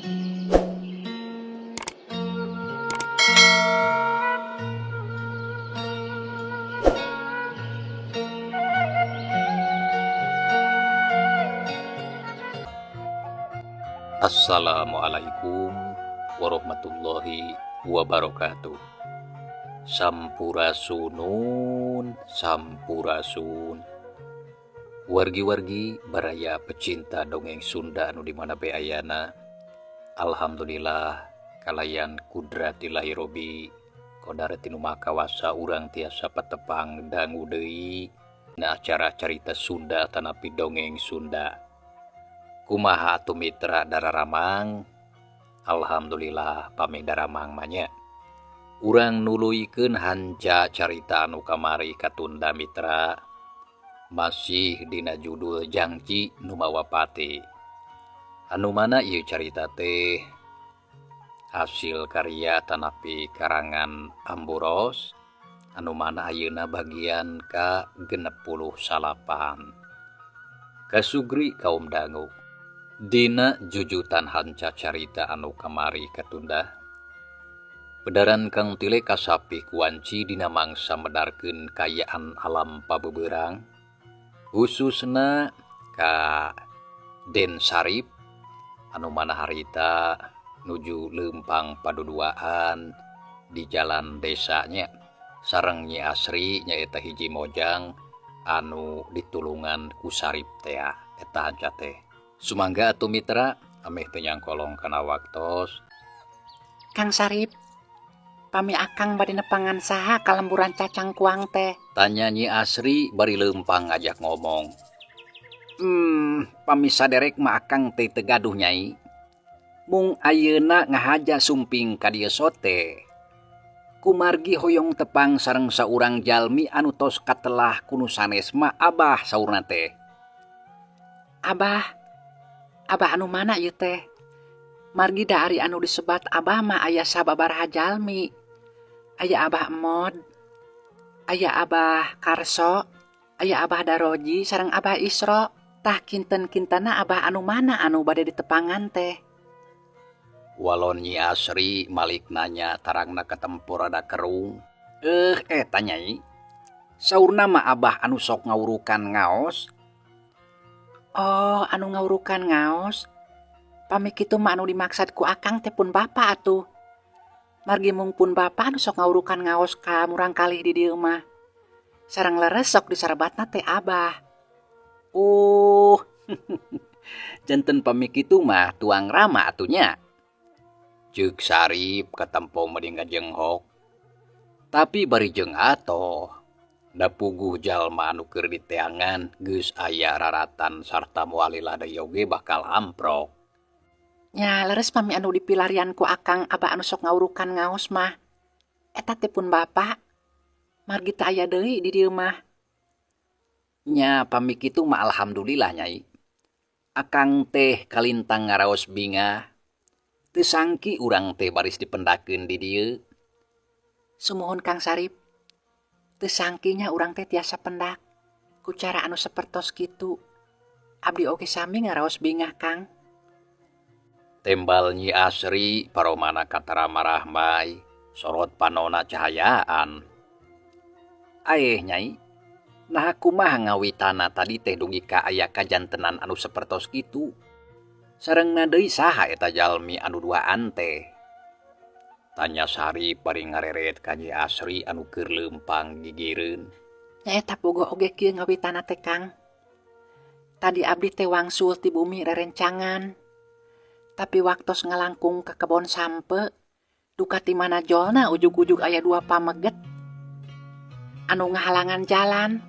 Assalamualaikum warahmatullahi wabarakatuh. Sampurasunun, sampurasun. Wargi-wargi baraya pecinta dongeng Sunda anu di mana be ayana. Alhamdulillah kalayan kudratillahi robi qodar tinu maha kawasa urang tiasa patepang dangu deui na acara carita Sunda tanapi dongeng Sunda. Kumaha atuh mitra dararamang? Alhamdulillah pami daramang manya. Urang nuluykeun hanca carita anu kamari katunda mitra. Masih dina judul Jangji nu Mawa Pati. Anu mana ieu carita teh hasil karya tanapi karangan Amboros anu mana ayeuna bagian ka 69. Kasugri kaum dangu. Dina jujutan hanca carita anu kamari katunda. Pedaran Kang Tile kasapih kuanci dina mangsa medarkeun kayaan alam pabeberang, khususna ka Den Sarip anu mana harita nuju leumpang paduduaan di jalan desanya sareng Nyi Asri nyaeta hiji mojang anu ditulungan ku Sarip tea eta hanca teh. Sumangga atuh mitra ameh teu nyangkolong kana waktos. Kang Sarip, pami akang bade nepangan saha ka lemburan cacang kuang teh? Tanya Nyi Asri bari leumpang ngajak ngomong. Pami saderek mah akang teh teu gaduh nyai. Mung ayeuna ngahaja sumping ka dieu sote. Kumargi hoyong tepang sareng saurang jalmi anu tos katelah ku nu sanes mah abah saurna teh. Abah? Abah anu mana ieu teh? Margi da ari anu disebat abah mah aya sababaraha jalmi. Aya Abah Emod, aya Abah Karso, aya Abah Daroji sareng Abah Isro. Tah kinten-kintena abah anu mana anu bade ditepangan teh? Walon Nyi Asri malik nanya tarangna katempur rada kerung. Eta nyai. Saurna mah abah anu sok ngawurukan ngaos. Oh, anu ngawurukan ngaos. Pami kitu mah anu dimaksad ku akang teh pun bapa atuh. Margi mung pun bapa anu sok ngawurukan ngaos ka murang kalih di dieu mah. Sareng leres sok disarebatna teh abah. Oh, janten pami kitu mah tuang rama atunya. Ceuk Sarip katempo meni ngajenghok. Tapi bari jeung atoh. Da puguh jalma anu keur diteangan geus aya raratan sarta moal lila deui oge bakal amprok. Nya leres pami anu dipilarian ku akang abah anu sok ngawurukan ngaos mah. Eta teh pun bapa. Margi teu aya deui di dieu mah. Nya pami kitu mah alhamdulillah nyai. Akang teh kalintang ngaraos bingah. Teu sangki urang teh baris dipendakeun di dieu. Sumuhun Kang Sarip. Teu sangkinya urang teh tiasa pendak ku cara anu sapertos kitu. Abdi oge sami ngaraos bingah Kang. Tembal Nyi Asri paromana katara marahmai sorot panona cahayaan. Aeh nyai, naha kumaha ngawitana tadi teh dugi ka aya kajantenan anu sapertos kitu. Sarengna deui saha eta jalmi anu duaan teh? Tanya Sarip bari ngareret ka Nyi Asri anu keur leumpang gigireun. Nyaeta boga oge kieu ngawitana teh Kang. Tadi abdi teh wangsul ti bumi rerencangan. Tapi waktos ngalangkung ka kebon sampe, duka ti mana jolna ujug-ujug aya dua pameget anu ngahalangan jalan.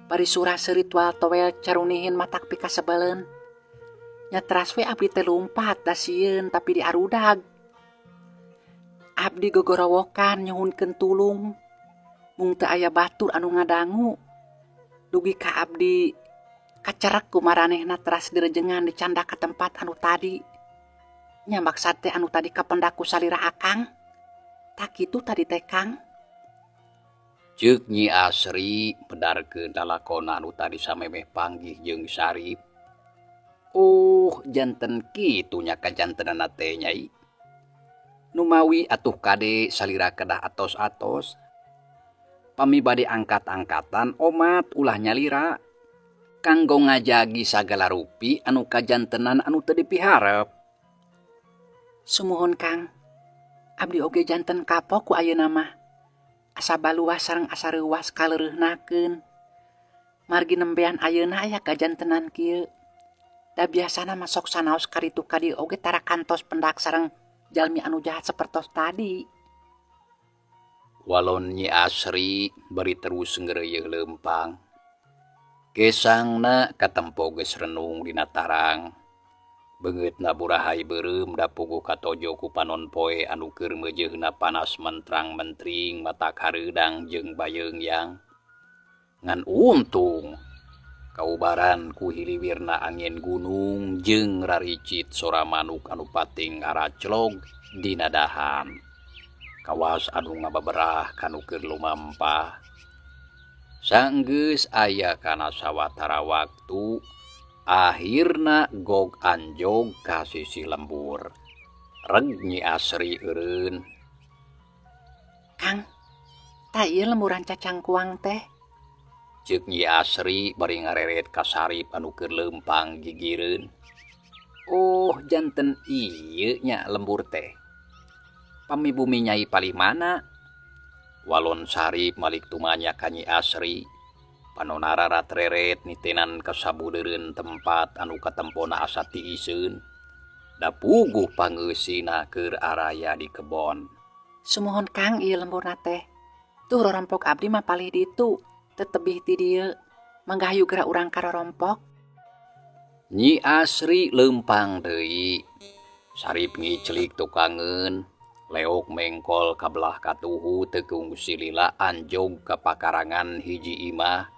Bari surase ritual towel carunihin matak pikasebeleun. Nya teras we abdi teh lumpat da sieun tapi diarudag. Abdi gogorowokan nyuhunkeun tulung. Mung teu aya batur anu ngadangu. Dugi ka abdi kacerek ku maranehna teras direjengan dicandak ka tempat anu tadi. Nya maksad teh anu tadi kapendak ku salira akang. Tak kitu tadi teh Kang. Ceuk Nyi Asri medarkeun lalakona anu tadi samemeh panggih jeung Sarip. Oh janten kitu nya kajantenanna teh Nyai. Numawi atuh kade salira kedah atos-atos. Pami bade angkat-angkatan omat ulah nyalira. Kanggo ngajagi sagala rupi anu kajantenan anu teu dipiharep. Sumuhun Kang. Abdi oge janten kapok ku ayeuna mah. Asa baluas sareng asa reuwas kaleureuhnakeun. Margi nembean ayeuna aya kajantenan kieu. Da biasana mah sok sanaos karitu ka dieu oge tara kantos pendak sareng jalmi anu jahat sapertos tadi. Walon Nyi Asri bari terus ngreuyeuh leumpang. Kesangna katempo geus renung dina tarang. Beungeutna burahay beureum da puguh katojo ku panon poe anu keur meujeuna panas mentrang-mentring matak hareudang jeung bayeungyang. Ngan untung kaubaran ku hiliwirna angin gunung jeung raricit sora manuk anu pating ngaraclog dina dahan. Kawas anu ngababerah kanu keur lumampah. Sanggeus aya kana sawatara waktu, akhirna gog anjog ka sisi lembur. Reg Nyi Asri eureun. Kang, tah ieu lemburan cacangkuang teh. Ceuk Nyi Asri bari ngareret ka Sarip anu keur leumpang gigireun. Oh, janten ieu nya lembur teh. Pami bumi Nyai palih mana? Walon Sarip malik tumanya ka Nyi Asri. Panona rarat-reret nitenan ka sabudeureun tempat anu katempona asa tiiseun. Da puguh pangeusina keur araya di kebon. Sumuhun Kang ieu lemburna teh. Tuh rorompok abdi mah palih ditu. Tetebih ti dieu. Mangga hayu geura urang ka rorompok. Nyi Asri leumpang deui. Sarip ngiclik tukangeun. Leok mengkol ka belah katuhu teu kungsi lila anjog ka pakarangan hiji imah.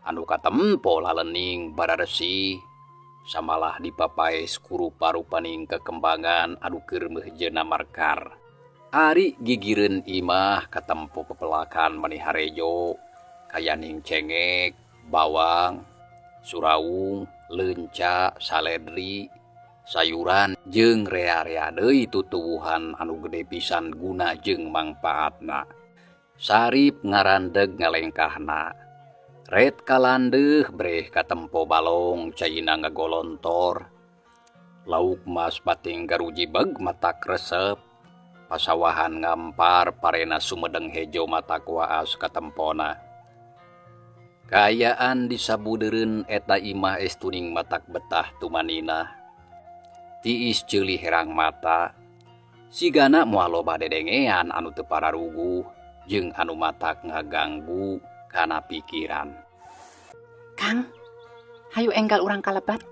Anu katempo lalening bararesi. Samalah dipapaes ku rupa-rupaning kekembangan anu keur meujeuna markar. Ari gigireun imah katempo pepelakan mani harejo. Kayaning cengek, bawang, suraung, leunca, saledri, sayuran jeung rea-rea deui tutuwuhan anu gede pisan guna jeung mangpaatna. Sarip ngarandeg ngalengkahna. Ret kalandeuh breh katempo balong caina ngagolontor. Lauk mas pating garujibeg matak resep. Pasawahan ngampar parena sumedeng hejo matak waas katempona. Kaayaan di sabudeureun eta imah estuning matak betah tumanina. Tiis ceuli herang mata. Sigana moal loba dedengean anu teu pararuguh jeung anu matak ngaganggu kana pikiran. Kang, hayu enggal urang kalebat.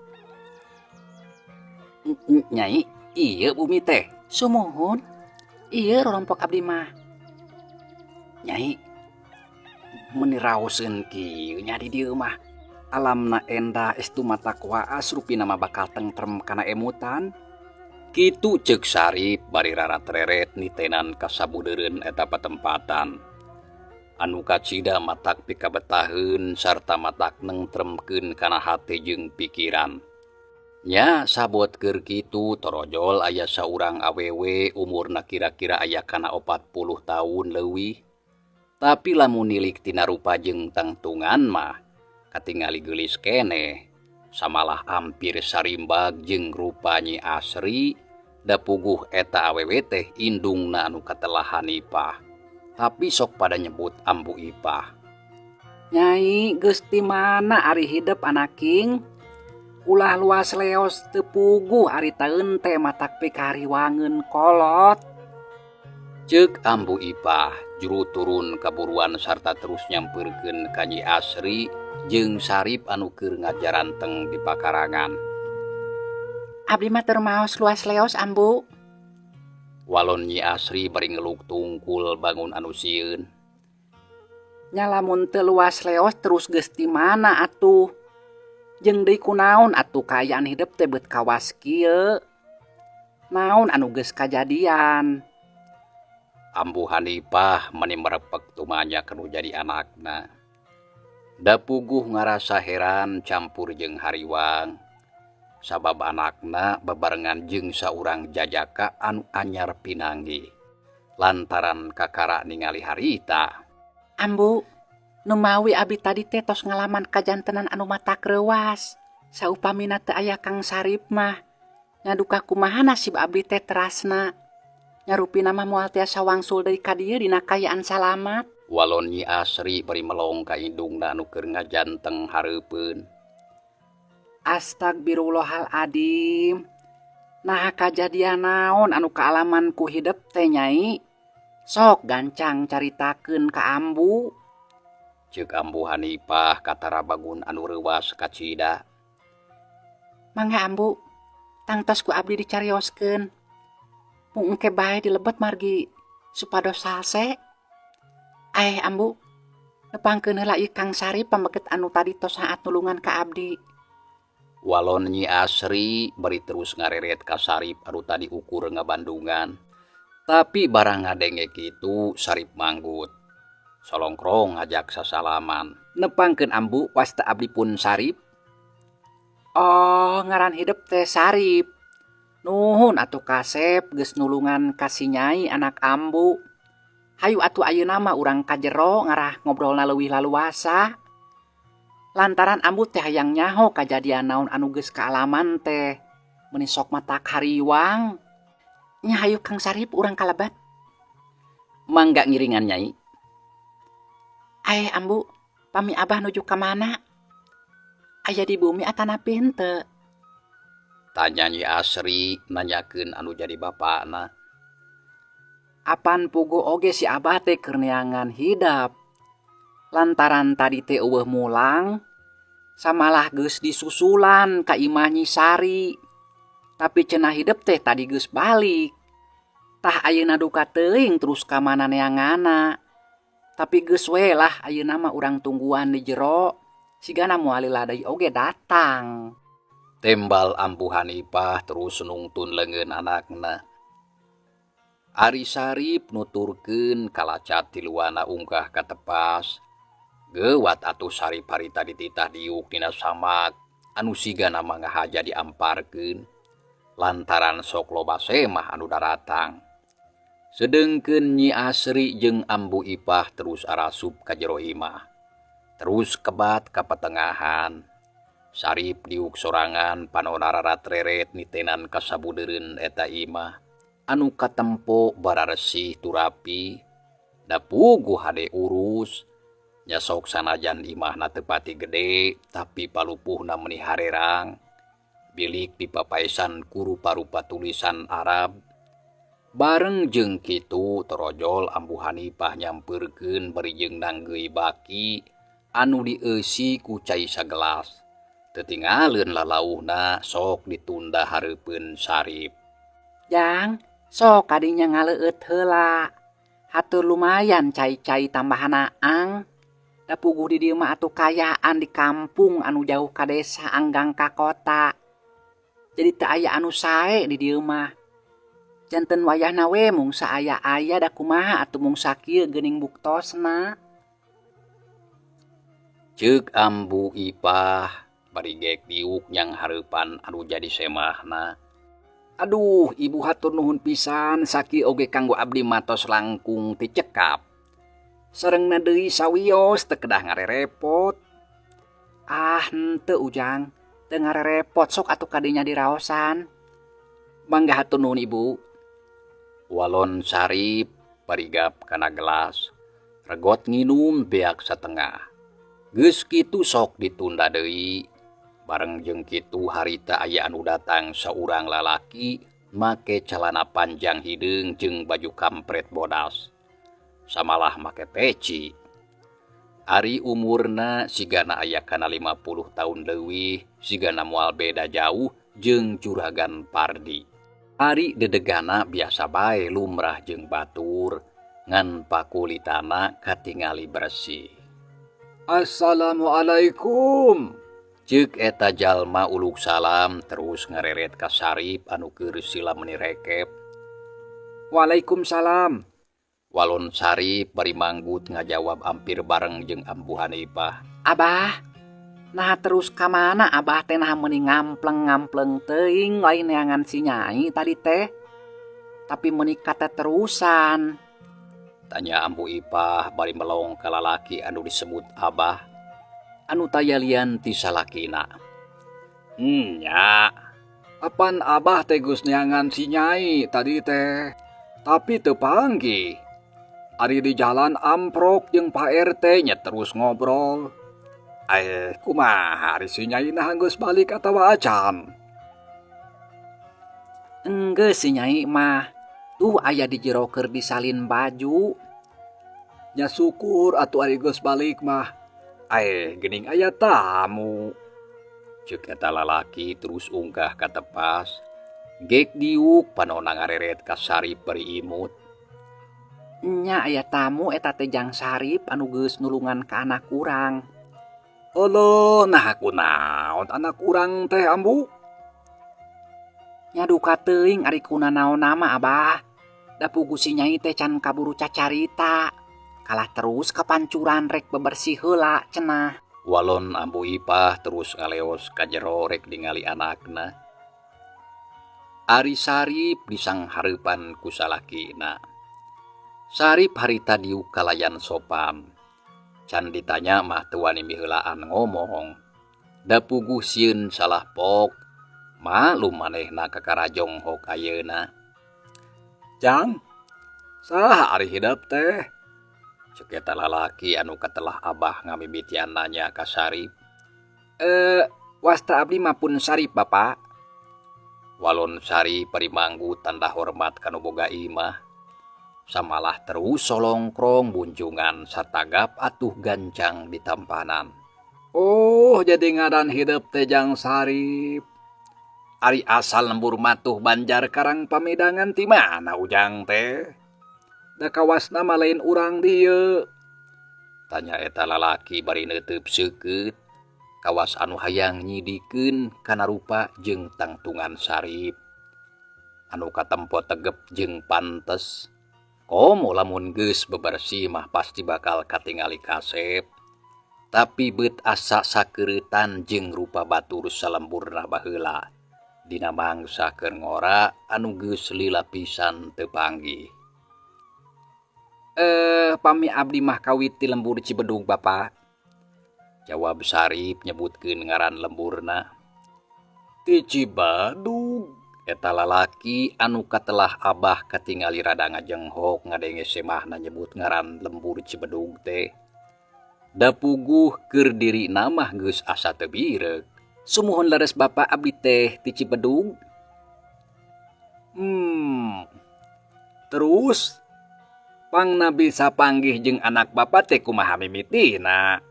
Nyai, ieu bumi teh. Sumuhun, ieu rorompok abdi mah. Nyai, meni raoseun kieu nya di dieu mah. Alamna endah estu matak waas rupina mah bakal tentrem kana emutan. Kitu ceuk Sarip bari rarat-reret nitenan ka sabudeureun eta patempatan. Anu kacida matak pikabetaheun sarta matak nengtremkeun kana hate jeung pikiran. Nya sabot keur kitu torojol aya saurang awewe umurna kira-kira aya kana 40 taun leuwih. Tapi lamun nilik tina rupa jeung tangtungan mah katingali geulis keneh. Samalah hampir sarimbag jeung rupa Nyi Asri da puguh eta awewe teh indungna anu katelahan Ipah. Tapi sok pada nyebut Ambu Ipah. Nyai geus ti mana ari hidep anaking? Ulah luas leos teu puguh ari taeun teh matak pikariwangeun kolot. Ceuk Ambu Ipah juru turun kaburuan sarta terus nyampeurkeun ka Nyi Asri jeung Sarip anu keur ngajaranteng di pakarangan. Abdi mah teu maos luas leos Ambu. Walon Nyi Asri bari ngeluk tungkul bangun anu sieun. Nya lamun teu luas leos terus geus ti mana atuh? Jeung deui kunaon atuh kaayaan hidep teh beut kawas kieu? Naon anu geus kajadian? Ambu Hanifah mani merepek tumanya kanu jadi anakna. Da puguh ngarasa heran campur jeung hariwang. Sabab anakna bebarengan jeung saurang jajaka anu anyar pinanggih. Lantaran kakara ningali harita. Ambu, numawi abi tadi teh tos ngalaman kajantenan anu matak reuwas. Saupamina teu aya Kang Sarip mah. Nya duka kumaha nasib abdi teh terasna. Nya rupina mah moal tiasa wangsul deui ka dieu dina kaayaan salamat. Walon Nyi Asri bari melong ka indungna anu keur ngajanteng hareupeun. Astagfirullahaladzim. Nah kajadian naon anu kaalaman ku hidep teh Nyai? Sok gancang caritakeun ka Ambu. Ceuk Ambu Hanifah katara bagun anu reuwas kacida. Mangga Ambu, tangtos ku abdi dicarioskeun. Mung engke bae dilebet margi supados salse. Aeh Ambu, nepangkeun heula ieu Kang Sarip pameket anu tadi tos haat nulungan ka abdi. Walon Nyi Asri bari terus ngareret ka Sarip anu tadi ukur ngabandungan. Tapi barang ngadenge kitu Sarip manggut. Solongkrong ngajak sasalaman. Nepangkeun Ambu wasta abdi pun Sarip. Oh, ngaran hidep teh Sarip. Nuhun atuh kasep geus nulungan ka si Nyai anak Ambu. Hayu atuh ayeuna mah urang ka jero ngarah ngobrolna leuwih laluasa. Lantaran Ambu teh hayang nyaho kajadian naon anu geus kaalaman teh. Meuni sok matak hariwang. Nya hayu Kang Sarip urang kalebet. Mangga ngiringan Nyai. Aeh Ambu, pami Abah nuju ka mana? Aya di bumi atanapi henteu? Tanya Nyi Asri nanyakeun anu jadi bapakna. Apan puguh oge si Abah teh keur neangan hidep. Lantaran tadi teh eueuh mulang, samalah geus disusulan ka imah Nyi Sari. Tapi cenah hidep teh tadi geus balik. Tah ayeuna duka teuing terus ka mana neanganna. Tapi geus we lah ayeuna mah urang tungguan di jero. Sigana moal lila deui oge datang. Tembal Ambu Hanifah terus nungtun leungeun anakna. Ari Sarip nuturkeun kalacat tiluana ungkah katepas. Geuwat atuh Sarip harita dititah diuk dina samak anu sigana mah ngahaja diamparkeun. Lantaran sok loba semah anu daratang. Sedengkeun Nyi Asri jeung Ambu Ipah terus arasup ka jero imah. Terus kebat ka petengahan. Sarip diuk sorangan panona rarat-reret nitenan ka sabudeureun eta imah. Anu katempo bararesih turapi. Da puguh hade urus. Nya sok sanajan imahna teu pati gede tapi palupuhna meuni harerang. Bilik dipapaesan ku rupa-rupa tulisan Arab. Bareng jeung kitu torojol Ambu Hanifah nyampeurkeun bari jeung nanggeui baki anu dieusi ku cai sagelas. Teu tingaleun lalauhna sok ditunda hareupeun Sarip. Jang, sok kadinya ngaleueut heula. Hatur lumayan cai-cai tambahan aang. Da puguh di dieu mah atuh kayaan di kampung anu jauh ka desa anggang ka kota. Jadi teu aya anu sae di dieu mah. Janten wayahna we mung saaya-aya da kumaha atuh mung sakieu geuning buktosna. Ceuk Ambu Ipah bari gek diuk nyang hareupan anu jadi semahna. Aduh, ibu hatur nuhun pisan sakieu oge kanggo abdi matos langkung ti cekap. Sarengna deui sawios teu kedah ngarerepot. Ah, henteu Ujang, teu ngarerepot sok atuh kadinya diraosan. Mangga hatur nuhun ibu. Walon Sarip barigap kana gelas, regot nginum beak satengah. Geus kitu sok ditunda deui. Bareng jeung kitu harita aya anu datang saurang lalaki make calana panjang hideung jeung baju kampret bodas. Samalah make peci. Ari umurna sigana aya kana 50 tahun leuwih, sigana moal beda jauh jeung Juragan Pardi. Ari dedegana biasa bae lumrah jeung batur, ngan pakulitana katingali bersih. Assalamualaikum. Ceuk eta jalma uluk salam terus ngareret ka Sarip anu keur sila meuni rekep. Waalaikumsalam. Walon Sarip bari manggut ngajawab ampir bareng jeung Ambu Hanifah. Abah, Nah terus ka mana Abah teh, nah meuni ngampleng-ngampleng teuing, lain neangan si Nyai tadi teh. Tapi meuni terusan. Tanya Ambu Ipah bari melong ka lalaki anu disebut Abah anu taya lian ti salakina. Nya. Apan Abah teh geus neangan si Nyai tadi teh. Tapi teu panggih. Ari di jalan amprok jeung Pak RT nya terus ngobrol. Eh, kumaha ari si Nyai, nah geus balik atawa acan? Enggeus, si Nyai mah. Tuh aya di jero keur disalin baju. Nya syukur atuh ari geus balik mah. Eh, geuning aya tamu. Ceuk eta lalaki terus ungkah ka tepas. Gek diuk panona ngareret ka Sarip bari imut. Nya, aya tamu eta teh jang Sarip anu geus nulungan ka anak urang. Oloh, nah kunaon anak urang teh, Ambu? Nya duka teuing ari kunanaon nama, Abah. Da puguh si Nyai teh can kaburu cacarita. Kalah terus kapancuran rek bebersih heula cenah. Walon Ambu Ipah terus ngaleos ka jero rek ningali anakna. Ari Sarip disanghareupan ku salakina. Sarip harita diuk kalayan sopan. Can ditanya mah teu wani miheulaan ngomong. Da puguh sieun salah pok. Maklum manehna kakara jonghok ayeuna. Jang, saha ari hidep teh? Ceuk eta lalaki anu katelah Abah ngamimitian nanya ka Sarip. Eh, wasta abdi mah pun Sarip, Bapak. Walon Sarip bari manggu tanda hormat ka nu boga imah. Samalah terus solongkrong bunjungan satagap atuh gancang ditampanan. Oh, jadi ngaran hidep teh Jang Sarip. Ari asal lembur matuh Banjar Karang Pamedangan ti mana ujang teh? Da kawasna mah lain urang dieu. Tanya eta lalaki bari neuteub seukeut. Kawas anu hayang nyidikeun kana rupa jeung tangtungan Sarip. Anu katempo tegep jeung pantes. Komo lamun geus bebersih mah pasti bakal katingali kasep. Tapi beut asa sakeureutan jeung rupa batur salemburna baheula. Dina mangsa keur ngora anu geus lila pisan teu panggih. Eh, pami abdi mah kawit ti lembur Cibedug, Bapak. Jawab Sarip nyebutkeun ngaran lemburna. Ti Cibadug. Eta lalaki anu katelah Abah katingali rada ngajenghok ngadenge semahna nyebut ngaran lembur Cibedug teh. Da puguh keur dirina mah geus asa teu bireuk. Sumuhun leres, Bapak, abdi teh ti Cibedug. Terus pangna bisa panggih jeung anak bapak teh kumaha mimitina?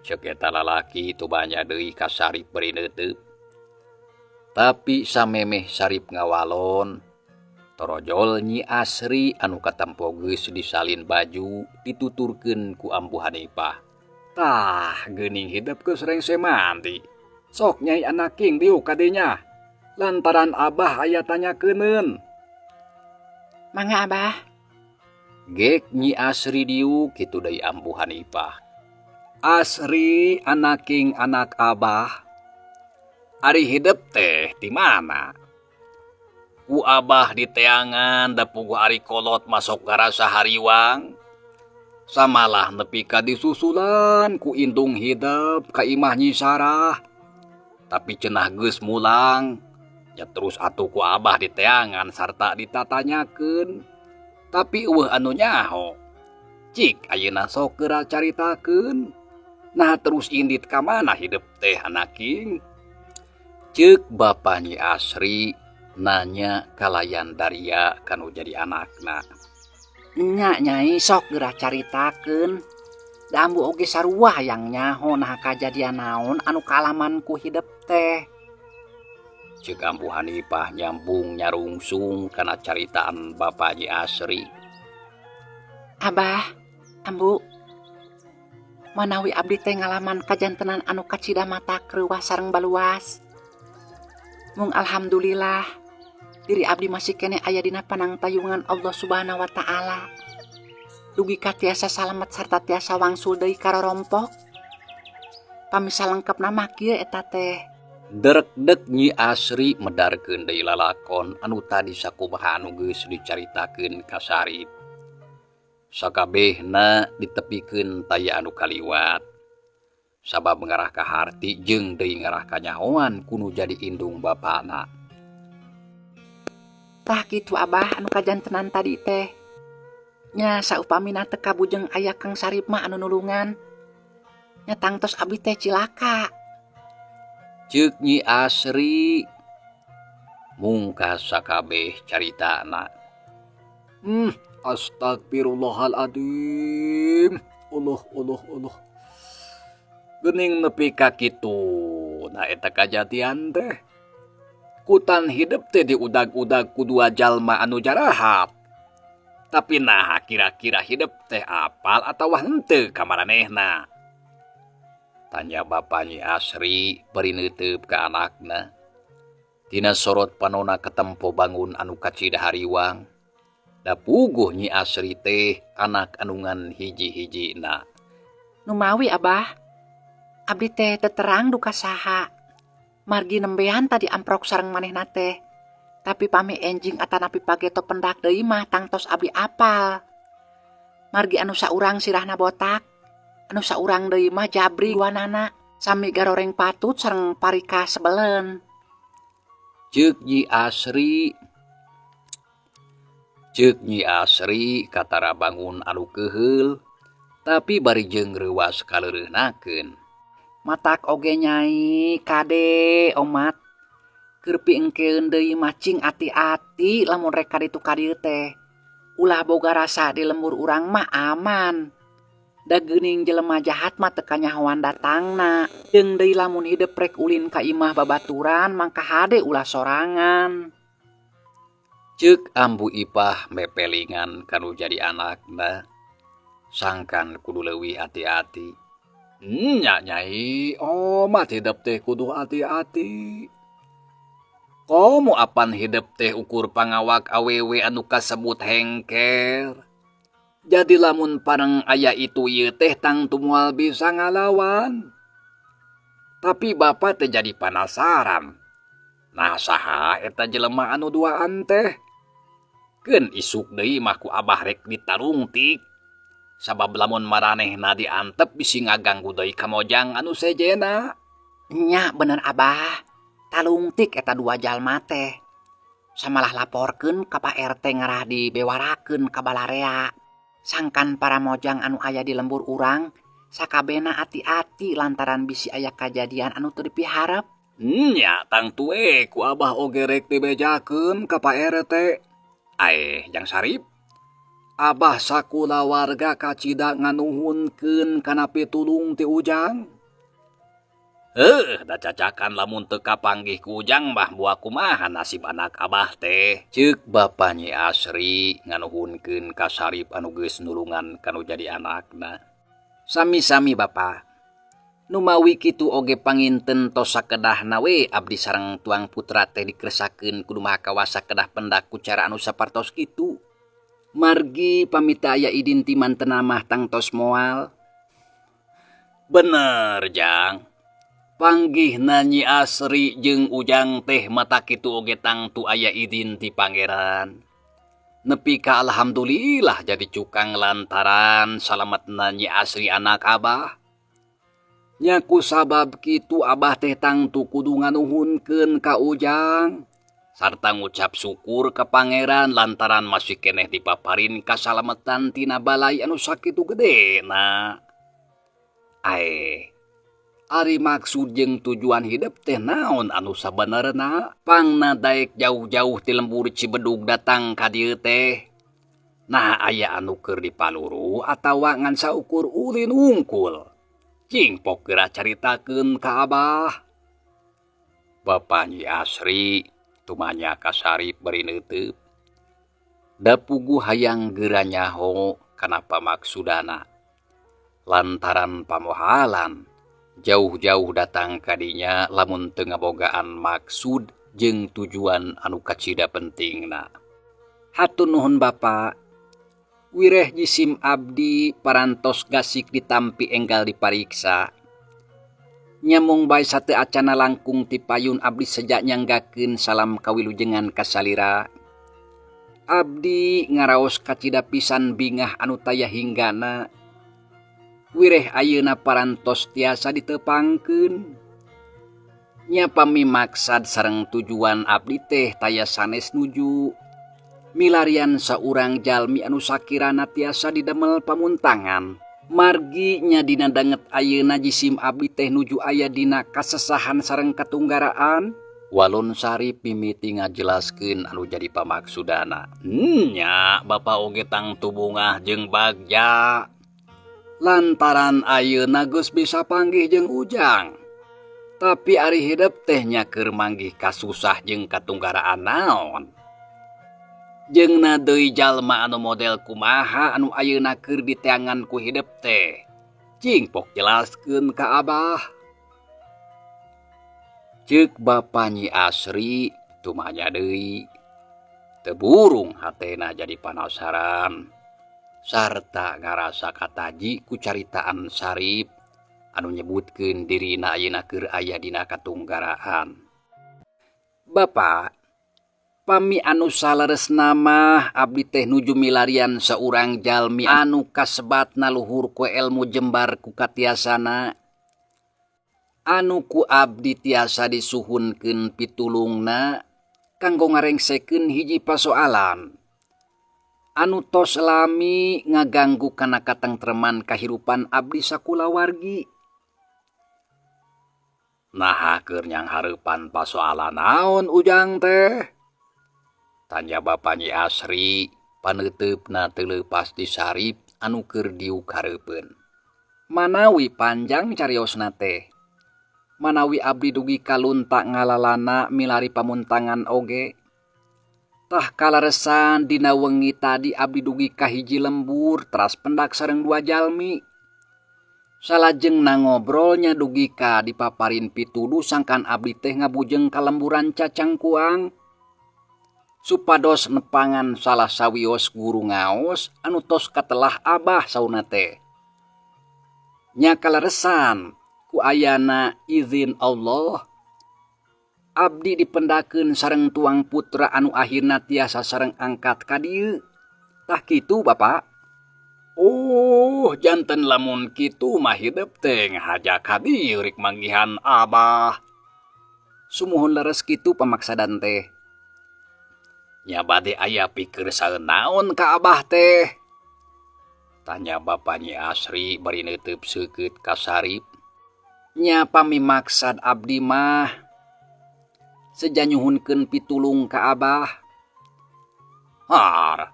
Ceuk eta lalaki tubanya deui ka Sarip bari neuteub. Tapi samemeh Sarip ngawalon, torojol Nyi Asri anu katempo geus disalin baju dituturkeun ku Ambu Hanifah. Tah, geuning hidep geus rengse mandi. Sok Nyai anaking diuk kadinya. Lantaran Abah aya tanyakeunun. Mangga, Abah. Gek Nyi Asri diuk, kitu deui Ambu Hanifah. Asri anaking anak Abah. Ari hidep teh di mana? Ku Abah diteangan, da puguh ari kolot masuk ngarasa hariwang. Samalah nepi ka disusulan ku indung hidep ka imah Nyi Sarah. Tapi cenah geus mulang. Ya terus atuh ku Abah diteangan sarta ditatanyakeun. Tapi euweuh anu nyaho. Cik ayeuna sok geura caritakeun. Nah terus indit ka mana hidep teh, anaking? Ceuk Bapa Nyi Asri nanya kalayan daria kanu jadi anakna. Nya Nyai, sok geura caritakeun. Da ambu oge sarua hayang nyaho nah kajadian naon anu kaalaman ku hidep teh. Ceuk Ambu Hanifah nyambung nyarungsung kana caritaan Bapa Nyi Asri. Abah, Ambu, manawi abdi teh ngalaman kajantenan anu kacida mata kreuwas sareng baluas. Mung alhamdulillah diri abdi masih keneh aya dina panangtayungan Allah Subhanahu wa Ta'ala. Dugi ka tiasa salamet sarta tiasa wangsul deui ka rorompok. Pami salengkepna mah kieu eta teh. Drekdek Nyi Asri medarkeun deui lalakon anu tadi sakumaha anu geus dicaritakeun ka Sarip. Sakabehna ditepikeun taya anu kaliwat. Sabab ngarah ka harti jeung deui ngarah kanyahoan kunu jadi indung bapana. Tah kitu Abah anu kajantenan tadi teh. Nya saupamina teu kabujeng aya Kang Sarip mah anu nulungan. Nya tangtos abdi teh cilaka. Ceuk Nyi Asri mungkas sakabeh caritana. Astagfirullahaladzim. Allah Allah Allah. Geuning nepi ka kitu. Nah eta kajadian teh. Kutan hidep teh diudag-udag ku dua jalma anu jarahat. Tapi nah kira-kira hidep teh apal atawa henteu ka maranehna. Tanya bapa Nyi Asri bari neuteup ka anakna. Tina sorot panona katempo bangun anu kacida hariwang. Da puguh Nyi Asri teh anak anu ngan hiji-hijina. Numawi Abah, abdi teh teterang duka saha. Margi nembean tadi amprok sareng manehna teh. Tapi pami enjing atanapi pageto pendak deui mah tangtos abdi apal. Margi anu saurang sirahna botak, anu saurang deui mah jabri wanana sami garoreng patut sareng parika sebelen. Ceuk Nyi Asri, ceuk Nyi Asri katara bangun anu keuheul, tapi bari jeung reuwas kaleureunahkeun. Matak oge nyai kade omat. Keur piengkeun deui mah cing ati-ati lamun rek ka ditu ka dieu teh. Ulah boga rasa di lembur urang mah aman. Da geuning jelema jahat mah teu kanyahoan datangna. Jeung deui lamun hidep rek ulin ka imah babaturan mangka hade ulah sorangan. Ceuk Ambu Ipah mepelingan kanu jadi anakna. Sangkan kudu leuwih ati-ati. Nya nyai, omat hidep teh kudu ati-ati. Komo apan hidep teh ukur pangawak awewe anu kasebut hengker. Jadi lamun pareng aya itu ieu teh tangtu moal bisa ngalawan. Tapi bapa teh jadi panasaran. Nah saha eta jelema anu duaan teh? Keun isuk deui mah ku abah rek ditarungtik. Sabab lamun maranehna diantep bisi ngaganggu deui ka mojang anu sejena. Nya bener Abah, talungtik eta dua jalma teh. Samalah laporkeun ka Pak RT ngarah dibewarakeun ka balarea. Sangkan para mojang anu aya di lembur urang sakabehna ati-ati lantaran bisi aya kajadian anu teu dipiharep. Nya tangtu we ku abah oge rek dibejakeun ka Pak RT. Aeh, Jang Sarip. Abah sakulawarga kacida nganuhunkeun kana pitulung ti Ujang. Da cacakan lamun teu kapanggih ku Ujang mah buah kumaha nasib anak abah teh. Ceuk bapa Nyi Asri nganuhunkeun ka Sarip anu geus nulungan kanu jadi anakna. Sami-sami bapa. Numawi kitu oge panginten tos sakedahna we abdi sareng tuang putra teh dikresakeun ku Nu Maha Kawasa kedah pendak ku cara anu sapartos kitu. Margi pamita aya idin ti mantena mah tangtos moal. Bener Jang. Panggihna Nyi Asri jeung Ujang teh mata kitu oge tangtu aya idin ti pangeran. Nepi ka alhamdulillah jadi cukang lantaran salametna Nyi Asri anak abah. Nya ku sabab kitu abah teh tangtu kudu nganuhunkeun ka Ujang. Sarta ngucap syukur ka pangeran lantaran masih keneh dipaparin kasalametan tina balai anu sakitu gedena. Aeh, ari maksud jeung tujuan hidep teh naon anu sabenerna? Pangna daek jauh-jauh ti lembur Cibedug datang ka dieu teh. Nah aya anu keur dipaluru atawa ngan saukur ulin hungkul. Cing pok geura caritakeun ka abah. Bapa Nyi Asri tumanya ka Sarip bari neuteup. Da puguh hayang geura nyaho kanapa maksudana. Lantaran pamohalan jauh-jauh datang kadinya lamun teu ngabogaan maksud jeung tujuan anu kacida pentingna. Hatur nuhun Bapa. Wireh jisim abdi parantos gasik ditampi enggal dipariksa. Nyamung bae sate acana langkung ti payun abdi sejak nyanggakeun salam kawilujengan ka salira. Abdi ngaraos kacida pisan bingah anu taya hinggana. Wireh ayeuna parantos tiasa ditepangkeun. Nya pami maksad sareng tujuan abdi teh taya sanes nuju milarian saurang jalmi anu sakirana tiasa didamel pamuntangan. Margi nya dina danget ayeuna jisim abdi teh nuju aya dina kasesahan sareng katunggaraan. Walon Sarip mimiti ngajelaskeun anu jadi pamaksudana. Nya bapa oge tangtu bungah jeung bagja. Lantaran ayeuna geus bisa panggih jeung Ujang. Tapi ari hidep teh nya keur manggih kasusah jeung katunggaraan naon. Jeung na deui jalma anu model kumaha anu ayeuna keur diteangan ku hidep teh. Cing pok jelaskeun ka Abah. Ceuk Bapa Nyi Asri tumanya deui. Teu burung hatena jadi panasaran. Sarta ngarasa kataji ku caritaan Sarip anu nyebutkeun dirina ayeuna keur aya dina katunggaraan. Bapak, pami anu saleresna mah abdi teh nuju milarian saurang jalmi anu kasebatna luhur ku elmu jembar ku katiasana. Anu ku abdi tiasa disuhunkeun pitulungna kanggo ngarengsekeun hiji pasoalan. Anu tos lami ngaganggu kana katengtreman kahirupan abdi sakulawargi. Naha keur nyanghareupan pasoalan naon Ujang teh? Tanya Bapa Nyi Asri paneuteupna teu leupas ti Sarip anu keur diuk hareupeun. Manawi panjang cariosna teh. Manawi abdi dugi kalunta ngalalana milari pamuntangan oge. Tah kalaresan dina wengi tadi abdi dugi ka hiji lembur teras pendak sareng dua jalmi. Salajengna ngobrolnya dugi ka dipaparin pituduh sangkan abdi teh ngabujeng ka lemburan cacangkuang. Supados nepangan salah sawios guru ngaos anu tos katelah Abah sauna teh. Nya kalaresan ku ayana izin Allah abdi dipendakeun sareng tuang putra anu akhirna tiasa sareng angkat ka dieu. Tah kitu Bapak. Oh, janten lamun kitu mah hidep teh ngahaja ka dieu rek manggihan Abah. Sumuhun leres kitu pamaksadan teh. Nya bade aya pikir saeun naon ka Abah teh? Tanya Bapa Nyi Asri bari neuteub seukeut ka Sarip. Nya pami maksad abdi mah seja nyuhunkeun pitulung ka Abah. Har.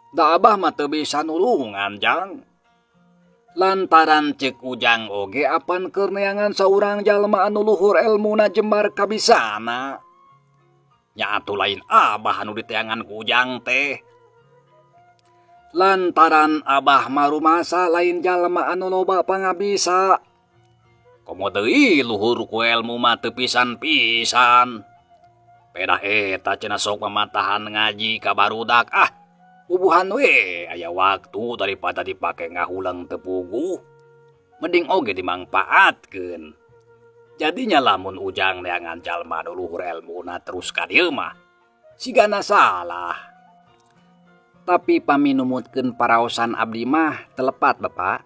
Da Abah mah teu bisa nulungan, Jang. Lantaran ceuk Ujang oge apan keur neangan saurang jalma anu luhur elmuna jembar kabisana. Nya atuh lain Abah anu diteangan ku Ujang teh. Lantaran Abah marumasa lain jalma anu loba pangabisa. Komo deui luhur ku elmu mah teu pisan-pisan. Pedah eta cenah sok mamatahan ngaji ka barudak ah. Bubuhan we aya waktu daripada dipake ngahulang teu puguh. Mending oge dimangpaatkeun. Jadinya lamun Ujang neangan jalma nu luhur elmuna terus ka dieu mah sigana salah. Tapi pami numutkeun paraosan abdi mah telepat Bapak.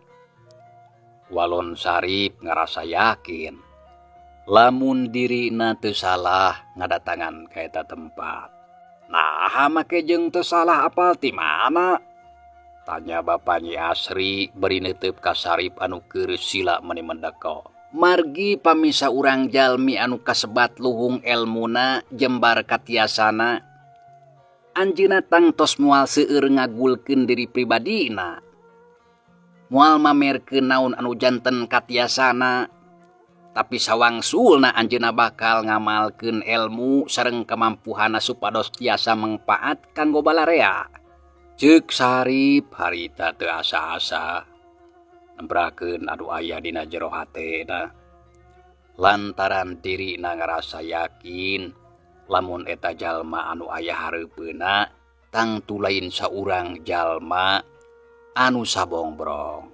Walon Sarip ngarasa yakin lamun dirina teu salah ngadatangan ka eta tempat. Naha make jeung teu salah apal ti mana? Tanya Bapa Nyi Asri bari neuteub ka Sarip anu keur sila meni mendeko. Margi pami saurang jalmi anu kasebat luhung elmuna jembar katiasana. Anjeunna tangtos moal seueur ngagulkeun diri pribadina. Moal mamerkeun naon anu janten katiasana. Tapi sawangsulna anjeunna bakal ngamalkeun elmu sareng kemampuhanna supados tiasa mangpaat kanggo balarea. Ceuk Sarip harita teu asa-asa nembrakeun anu aya dina jero hatena. Lantaran dirina ngarasa yakin lamun eta jalma anu aya hareupeunna tangtu lain saurang jalma anu sabongbrong.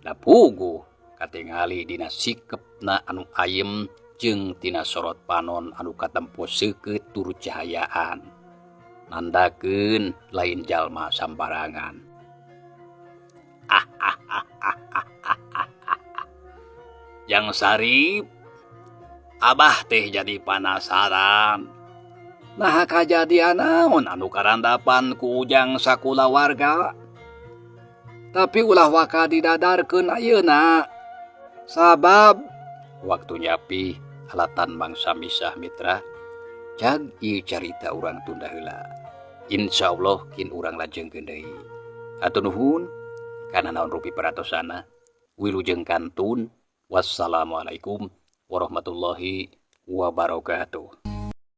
Da puguh Katingali dina sikepna anu ayem jeung tina sorot panon anu katempo seukeut tur cahayaan. Nandakeun lain jalma sambarangan. Jang Sarip, Abah teh jadi panasaran. Nah kajadian naon anu karandapan ku Ujang sakulawarga. Tapi ulah waka didadarkeun ayeuna. Sabab waktu nyapi alatan mangsa misah mitra. Jag ieu carita urang tunda heula. Insyaallah kin urang lajengkeun deui. Hatur nuhun kana naon rupi peratosana. Wilujeng kantun. Wassalamualaikum warahmatullahi wabarakatuh.